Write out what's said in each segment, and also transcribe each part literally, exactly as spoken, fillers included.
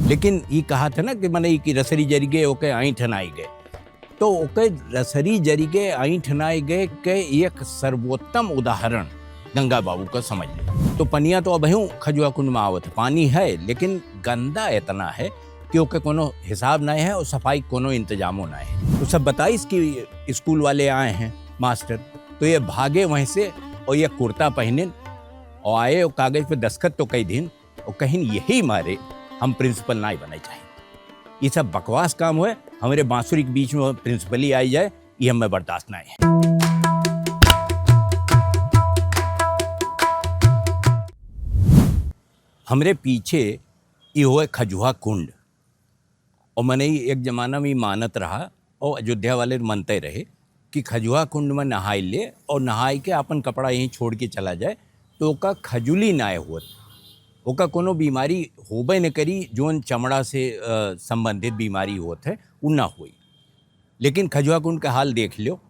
लेकिन ई कहा था ना कि मनई की रसरी जरिगे ओके ऐंठन आइ गए, तो ओके रसरी जरिगे ऐंठन आइ गए के एक सर्वोत्तम उदाहरण गंगा बाबू का समझ लो। तो पनिया तो अबहूँ खजुआ कुंड में आवत है, पानी है, लेकिन गंदा इतना है कि ओके कोनो हिसाब नाहीं है और सफाई कोनो इंतजामो नाहीं है। तो सब बताइस कि स्कूल वाले आए हैं मास्टर, तो ये भागे वहीं से और ये कुर्ता पहनिन और आए और कागज पे दस्तखत तो कइ दीन और कहिन, "यही मारे हम प्रिंसिपल नाहीं बने चाहिए।" ये सब बकवास काम होए, हमरे बांसुरी के बीच में प्रिंसिपली आइ जाए, ये हमें बर्दाश्त नाहीं है। हमरे पीछे ई होए खजुआ कुंड। और मनई एक जमाना में ई मानत रहा, और अयोध्या वाले मनते रहे कि खजुआ कुंड में नहाइ ले और नहाइ के आपन कपड़ा यहीं छोड़ के चला जाए, तो ओका खजुली नाय होत, ओका कोनो बीमारी होबे न करी, जोन चमड़ा से, अ, संबंधित बीमारी होत है, उ ना होई। लेकिन खजुआ कुंड का हाल देख लो,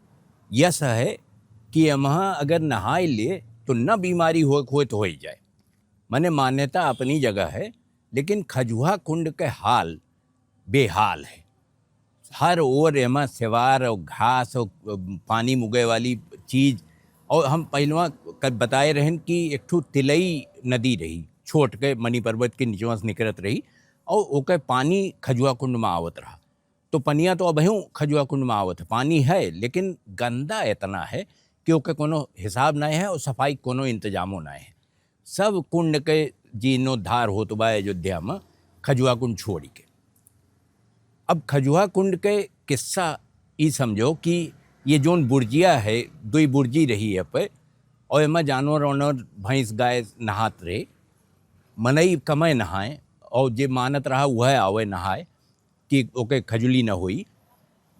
यस है कि एमहा अगर नहाइ ले, तो न बीमारी हो, होत होइ जाए। मने मान्यता अपनी जगह है, लेकिन खजुआ कुंड के हाल बेहाल है। हर ओर एमा सेवार और घास और पानी मुगे वाली चीज। और हम पहिलवा क-, बताए रहन कि एक ठो तिलई नदी रही, छोट के मणि पर्वत के निचवा से निकरत रही, और ओके पानी खजुआ कुंड में आवत रहा। तो पनिया तो अबहूँ खजुआ कुंड में आवत है, पानी है, लेकिन गंदा इतना है कि ओके कोनो हिसाब नाहीं है और सफाई कोनो इंतजामो नाहीं है। सब कुंड के जीर्णोद्धार होत बा अयोध्या में, खजुआ कुंड छोड़ी के। अब खजुआ कुंड के किस्सा ई समझो कि ये जोन बुर्जिया है, दुई बुर्जी रही है पे, और एमा जानवर वानवर, भैंस, गाय नहात रहे। मनई कमे नहाए, और जे मानत रहा, वह आवे नहाए कि ओके खजुली न होई।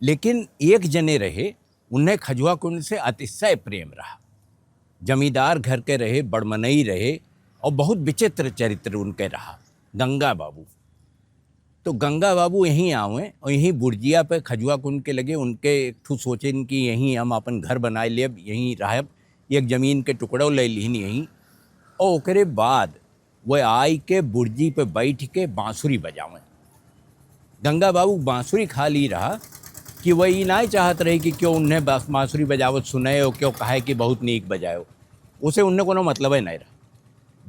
लेकिन एक जने रहे, उन्हें खजुआ कुंड से अतिशय प्रेम रहा। जमींदार घर के रहे, बड़मनई रहे, और बहुत विचित्र चरित्र उनके रहा, गंगा बाबू। तो गंगा बाबू यहीं आवे और यहीं बुर्जिया पे खजुआ कुंड के लगे उनके एक ठो सोचेन कि यहीं हम अपन घर बनाए लेब, यहीं रहब। एक जमीन के टुकड़ो ले लिहिन यहीं। और ओकरे बाद वह आई के बुर्जी पे बैठ के बांसुरी बजावे। गंगा बाबू बांसुरी खाली रहा कि वह ई नाय चाहत रहे कि क्यों उन्हें बांस-, बांसुरी बजावत सुने और क्यों कहे कि बहुत नीक बजायो। उसे उन्हें कोनो मतलबे नाय रहा।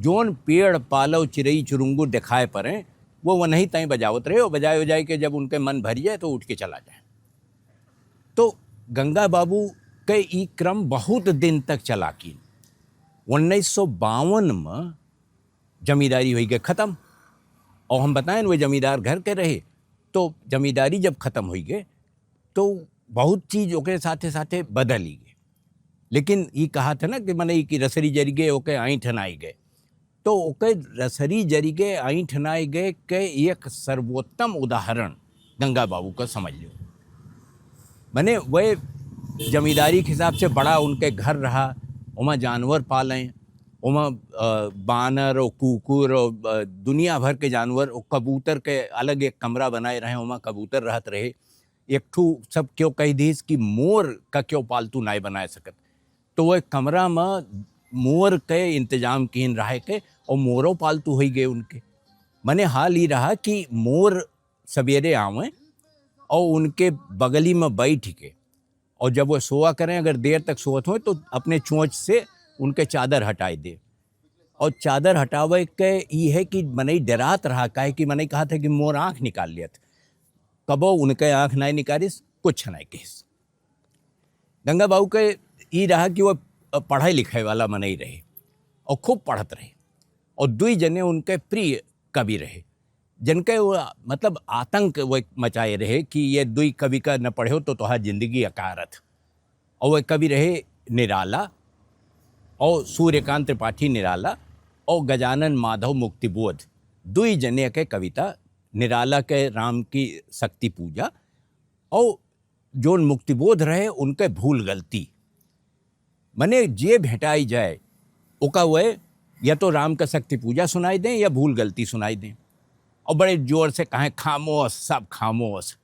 जोन पेड़, पालव, चिरई, चुरुंगू दिखाए पड़े, वो वनही ताई बजावत रहे और बजाए बजाए के जब उनके मन भर जाए तो उठ के चला जाए। तो गंगा बाबू के ई क्रम बहुत दिन तक चला की। उन्नीस सौ बावन में जमींदारी होइ गए खत्म। और हम बताएन, वे जमींदार घर के रहे, तो जमींदारी जब खत्म होइ गए, तो बहुत चीज ओकरे साथे साथे बदल ही गए। लेकिन ई कहा था ना कि मने ई कि रसरी जरिगे ओके ऐंठन आइ गए, तो ओके रसरी जरिगे ऐंठन आइ गए के एक सर्वोत्तम उदाहरण गंगा बाबू का समझ लो। मने वह जमींदारी के हिसाब से बड़ा उनके घर रहा, ओमा जानवर पालें, ओमा, अ, बानर और कुकुर और, अ, दुनिया भर के जानवर, और कबूतर के अलग एक कमरा बनाए रहे, ओमा कबूतर रहत रहे। एक ठू सब क्यों कह दीस कि मोर का क्यों पालतू नाय बनाए सकत, तो वह कमरा में मोर के इंतजाम किहिन रहे के, और मोरो पालतू होइ गए उनके। मने हाल ई रहा कि मोर सवेरे आवे और उनके बगली में बैठ के, और जब वो सोआ करें, अगर देर तक सोवत होए, तो अपने चोंच से उनके चादर हटाए दे। और चादर हटावे के ई है कि मनई डरात रहा, काहे कि मनई कहा था कि मोर आँख निकाल लियत। कबो उनके आँख नाय निकालिस, कुछ नाय कहिस। गंगा बाबू के ई रहा कि वो पढ़े लिखे वाला मनई रहे और खूब पढ़त रहे, और दुई जने उनके प्रिय कवि रहे, जिनके वो, मतलब, आतंक वो मचाए रहे कि ये दुई कवि का न पढ़ो तो तोहार जिंदगी अकारथ। और वो कवि रहे निराला, और सूर्यकांत त्रिपाठी निराला, और गजानन माधव मुक्तिबोध। दुई जने के कविता, निराला के राम की शक्ति पूजा, और जोन मुक्तिबोध रहे उनके भूल गलती। मने जे भेटाई जाए, ओका वह या तो राम का शक्ति पूजा सुनाई दें या भूल गलती सुनाई दें, और बड़े जोर से कहें, "खामोश, सब खामोश।"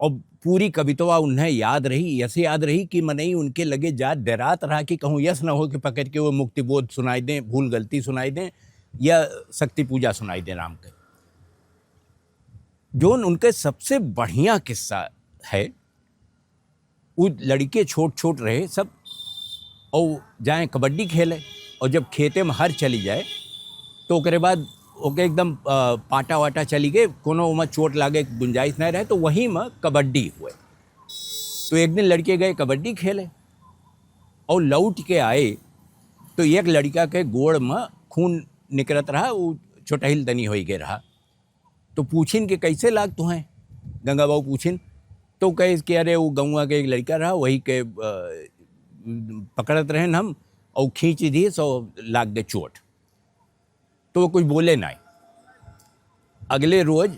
और पूरी कवितवा उन्हें याद रही, ऐसे याद रही कि मनई उनके लगे जा डरात रहा कि कहूँ यस न हो कि पकड़ के वो मुक्तिबोध सुनाई दें, भूल गलती सुनाई दें या शक्ति पूजा सुनाई दें राम के। जोन उनके सबसे बढ़िया किस्सा है, उ लड़िके छोट छोट रहे सब, और जाए कबड्डी खेले, और जब खेते में हर चली जाए, तो ओकरे बाद ओके एकदम, अ, पाटा वाटा चली गए, कोनो ओमा चोट लागे के गुंजाइश नहीं रहे, तो वहीं में कबड्डी हुए। तो एक दिन लड़िके गए कबड्डी खेले, और लौट के आए, तो एक लड़िका के गोड़ में खून निकरत रहा, उ चोटहिल तनी होई गए रहा। तो पूछिन कि कैसे लाग तुहें, गंगा बाबू पूछिन, तो कहे कि अरे, वो गौवा के एक लड़िका रहा, वही के, अ, पकड़त रहन हम, और खींच दिहिस, लाग गए चोट। तो वो कुछ बोले नाई। अगले रोज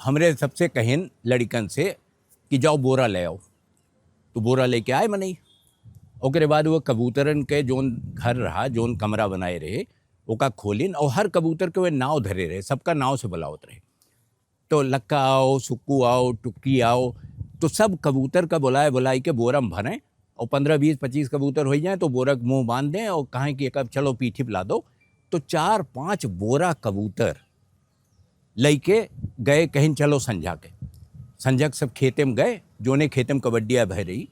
हमरे सबसे कहिन लड़िकन से कि जाओ बोरा ले आओ। तो बोरा लेके आए मनई। ओकरे बाद वो कबूतरन के जोन घर रहा, जोन कमरा बनाए रहे, ओका खोलिन, और हर कबूतर के वे नाव धरे रहे, सबका नाव से बुलावत रहे। तो लक्का आओ, सुक्कू आओ, टुक्की आओ, तो सब कबूतर का बुलाए बुलाई के बोरा में भरें, और पन्द्रह, बीस, पच्चीस कबूतर हो जाए तो बोरा के मुंह बांध दें और कहें कि "एक अब चलो पीठी पे लाद दो।" तो चार पांच बोरा कबूतर लइके गए, कहिन चलो संझा के। संझा के सब खेते में गए, जोने खेते में कबड्डिया भय रही,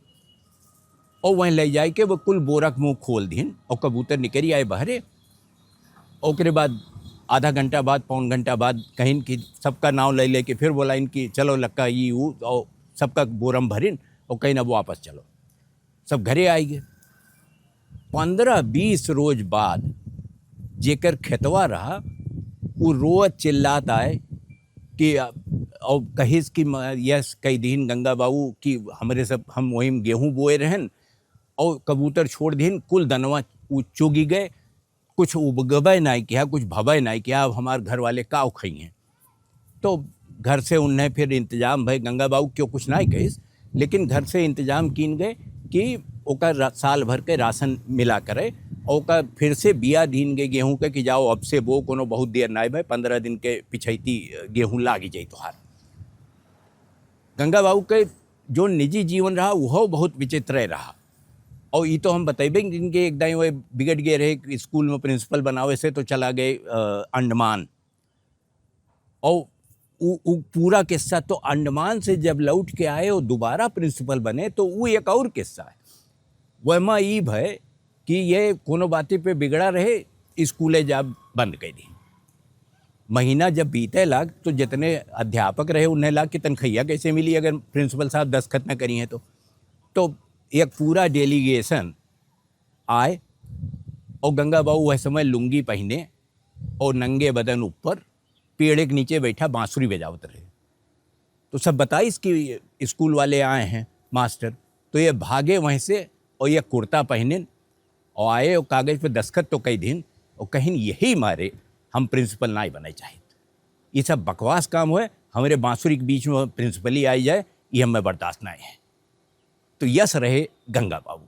और वहीं ले जाए के वो कुल बोरा के मुंह खोल दिहिन और कबूतर निकरी आए बहरे। ओकरे बाद आधा घंटा बाद, पौन घंटा बाद कहिन कि सबका नाव ले लेके फिर बोलाइन कि "चलो लक्का, ई ऊ", और सबका बोरा में भरिन और कहिन "अब वापस चलो।" सब घरे आइ गए। पन्द्रह बीस रोज बाद जेकर खेतवा रहा, उ रोज चिल्लात आए कि, अ, और कहिस कि म-, यस कही दीन गंगा बाबू कि हमरे सब, हम वही में गेहूं बोए रहन और कबूतर छोड़ दीन, कुल दनवा उ चुगी गए, कुछ उबगबे नाई किया, कुछ भबे नाई किया, अब हमार घर वाले का खइहें। तो घर से उन्हें फिर इंतजाम भय, गंगा बाबू क्यों कुछ नाई कहिस, लेकिन घर से इंतजाम कीन गए कि ओकर रा-, साल भर के राशन मिला करे और ओकर फिर से बिया दीन गए गेहूं के कि जाओ अब से बो, कोनो बहुत देर नाई भय, पन्द्रह दिन के पिछैती गेहूं लागी जाई तोहार। गंगा बाबू के जो निजी जीवन रहा, वह बहुत विचित्र रहा। और ई तो हम बतइबे कि इनके एक दाई वह बिगड़ गए रहे, स्कूल में प्रिंसिपल बनावे से तो चला गए, अ, अंडमान। और उ, उ पूरा किस्सा तो अंडमान से जब लौट के आए और दोबारा प्रिंसिपल बने तो उ एक और किस्सा है। वहमा ई भय कि ये कोनो बाती पे बिगड़ा रहे, स्कूले जा बंद कर दी। महीना जब बीते लाग तो जितने अध्यापक रहे उन्हें लाग कि तनखैया कैसे मिली अगर प्रिंसिपल साहब दस्तखत न करी हैं तो। तो एक पूरा डेलीगेशन आए और गंगा बाबू वह समय लुंगी पहने और नंगे बदन ऊपर पेड़ के नीचे बैठा बांसुरी बजावत रहे। तो सब बताइस कि स्कूल वाले आए हैं मास्टर, तो ये भागे वहीं से और ये कुर्ता पहनिन और आए और कागज पे दस्तखत तो कई दिन और कहिन यही मारे हम प्रिंसिपल नाई बने चाहित। ये सब बकवास काम हुए, हमरे बांसुरी के बीच में प्रिंसिपल ही आई जाए, ये हमें बर्दाश्त नाई है। तो यस रहे गंगा बाबू।